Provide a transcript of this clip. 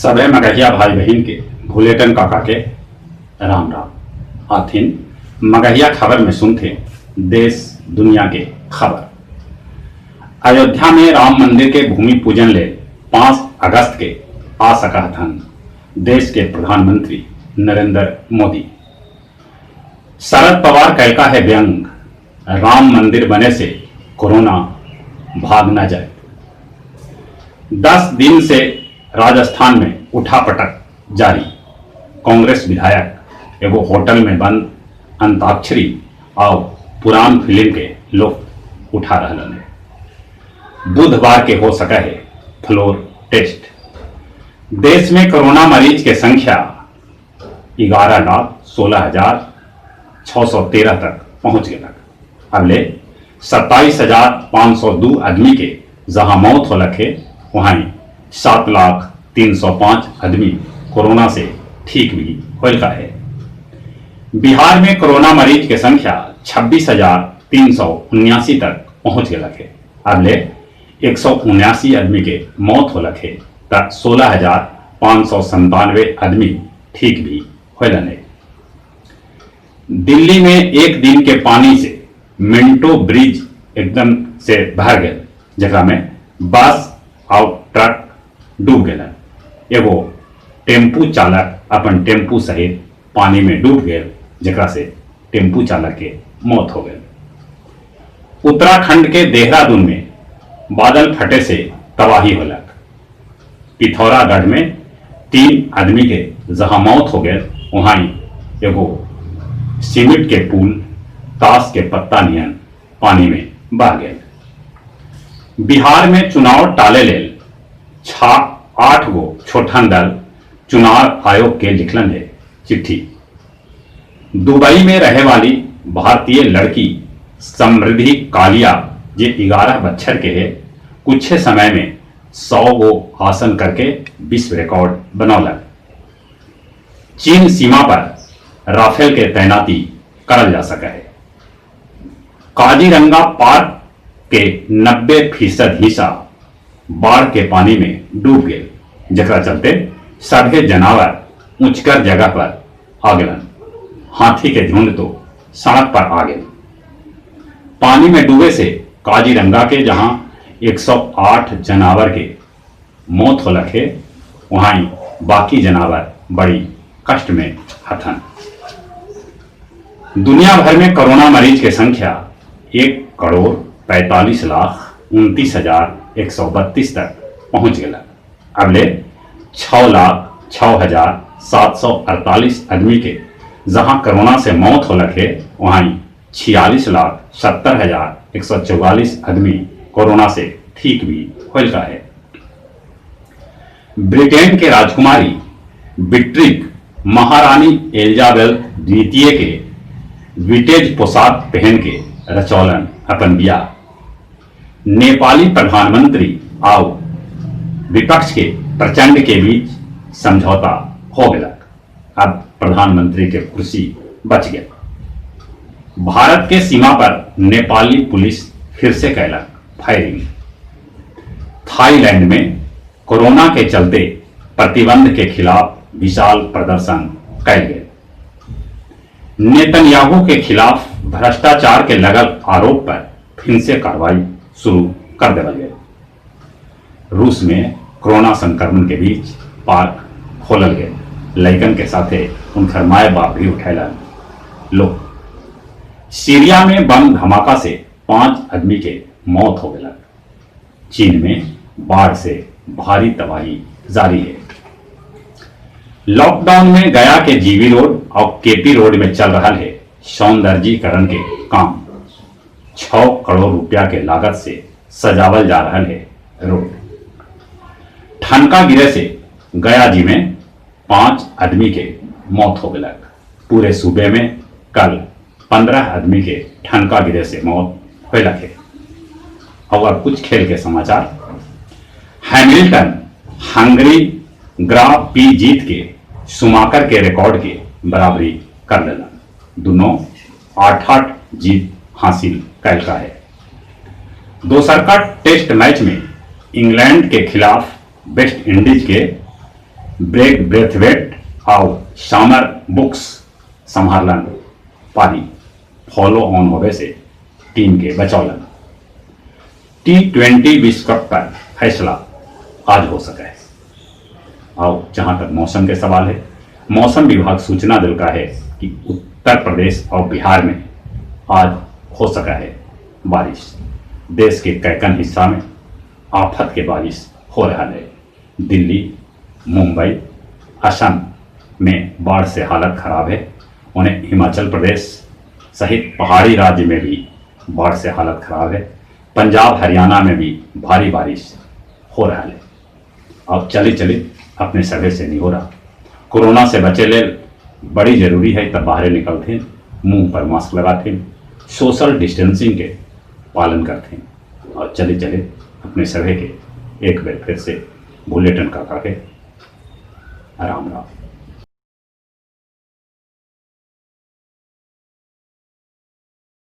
सभे मगहिया भाई-बहिन के भुलेटन काका के राम-राम। आथिन मगहिया खबर में सुनथिन देश दुनिया के खबर। अयोध्या में राम मंदिर के भूमि पूजन ले 5 अगस्त के आ सकऽ हथन देश के प्रधानमंत्री नरेंद्र मोदी। शरद पवार कैलका हे व्यंग, राम मंदिर बने से कोरोना भाग न जाए। 10 दिन से राजस्थान में उठापटक जारी, कांग्रेस विधायक एगो होटल में बंद अंताक्षरी आउ पुरान फिल्म के लुत्फ उठा रहलन हे। बुधवार के हो सकऽ हे फ्लोर टेस्ट। देश में कोरोना मरीज के संख्या 11,16,613 तक पहुंच गेलक। अबले 27,502 आदमी के जहां मौत होलक हे, वहीं 7,00,305 आदमी कोरोना से ठीक भी होलका हे। बिहार में कोरोना मरीज के संख्या 26,379 तक पहुंच गेलक हे। अबले 179 आदमी के मौत होलक हे, त 16,597 आदमी ठीक भी होलन हे। दिल्ली में एक दिन के पानी से मिंटो ब्रिज एकदम से भर गेल, जेकरा में बस आउ ट्रक डूब गेलन। एगो टेम्पू चालक अपन टेम्पू सहित पानी में डूब गेल, जेकरा से टेम्पू चालक के मौत हो गेल। उत्तराखंड के देहरादून में बादल फटे से तबाही होलक। पिथौरागढ़ में 3 आदमी के जहां मौत हो गए, वहां एगो सीमेंट के पुल ताश के पत्ता नियन पानी में बह गए। बिहार में चुनाव टाले लेल 8 गो छोटहन दल चुनाव आयोग के लिखलन है चिट्ठी। दुबई में रहे वाली भारतीय लड़की समृद्धि कालिया जे 11 बच्छर के है, कुछ समय में 100 गो आसन करके विश्व रिकॉर्ड बनौलक। चीन सीमा पर राफेल के तैनाती करल जा सके है। काजीरंगा पार्क के 90% हिस्सा बाढ़ के पानी में डूब गए, जकरा चलते सभे जनावर ऊंचकर जगह पर आ गलन। हाथी के झुंड तो सड़क पर आ गए। पानी में डूबे से काजीरंगा के जहां 108 जनावर के मौत होलक हे, वहां बाकी जनावर बड़ी कष्ट में हथन। दुनिया भर में कोरोना मरीज के संख्या 1,45,29,132 तक पहुंच गया। अबले 6,06,748 आदमी के जहां कोरोना से मौत होलक हे, वहां 46,70,144 आदमी कोरोना से ठीक भी होलका है। ब्रिटेन के राजकुमारी बिट्रिक महारानी एलिजाबेथ द्वितीय के विटेज पोशाक पहन के रचौलन अपन बियाह। नेपाली प्रधानमंत्री आउ विपक्ष के प्रचंड के बीच समझौता हो गया। अब प्रधानमंत्री के कुर्सी बच गया। भारत के सीमा पर नेपाली पुलिस फिर से कैलक फायरिंग। थाईलैंड में कोरोना के चलते प्रतिबंध के खिलाफ विशाल प्रदर्शन कैल गए। नेतन्याहू के खिलाफ भ्रष्टाचार के लगल आरोप पर फिर से कार्रवाई शुरू कर देवल गए। रूस में कोरोना संक्रमण के बीच पार्क खोलल गए, लइकन के साथे उनकर माए बाप भी उठैलन लोग। सीरिया में बम धमाका से 5 आदमी के मौत हो गया। चीन में बाढ़ से भारी तबाही जारी है। लॉकडाउन में गया के जीवी रोड और केपी रोड में चल रहा है सौंदर्यीकरण के काम। 6 करोड़ रुपया के लागत से सजावल जा रहा है रोड। ठनका गिरे से गया जी में 5 आदमी के मौत हो गया। पूरे सूबे में कल 15 आदमी के ठनका गिरे से मौत होलक है। और अब कुछ खेल के समाचार। हैमिल्टन हंगरी ग्रां पी जीत के शुमाकर के रिकॉर्ड के बराबरी कर लेना। दोनों 8-8 जीत हासिल कैलका है। दोसर का टेस्ट मैच में इंग्लैंड के खिलाफ वेस्ट इंडीज के ब्रेग ब्रेथवेट आउ शामर बुक्स सम्हारलन पारी, फॉलो ऑन होवे से टीम के बचौलन। टी20 विश्व कप पर फैसला आज हो सका है। आओ जहां तक मौसम के सवाल है, मौसम विभाग सूचना दिलका है कि उत्तर प्रदेश और बिहार में आज हो सका है बारिश। देश के कैकन हिस्सा में आफत के बारिश हो रहा है। दिल्ली, मुंबई, असम में बाढ़ से हालत खराब है। उन्हें हिमाचल प्रदेश सहित पहाड़ी राज्य में भी बाढ़ से हालत खराब है। पंजाब, हरियाणा में भी भारी बारिश हो रहा है। अब चले चले अपने सभे से नहीं हो रहा। कोरोना से बचे ले बड़ी जरूरी है, तब बाहर निकलते, मुंह पर मास्क लगाते, सोशल डिस्टेंसिंग के पालन करते। और चले चले अपने सभे के एक बार फिर से बुलेटिन काका के राम राम।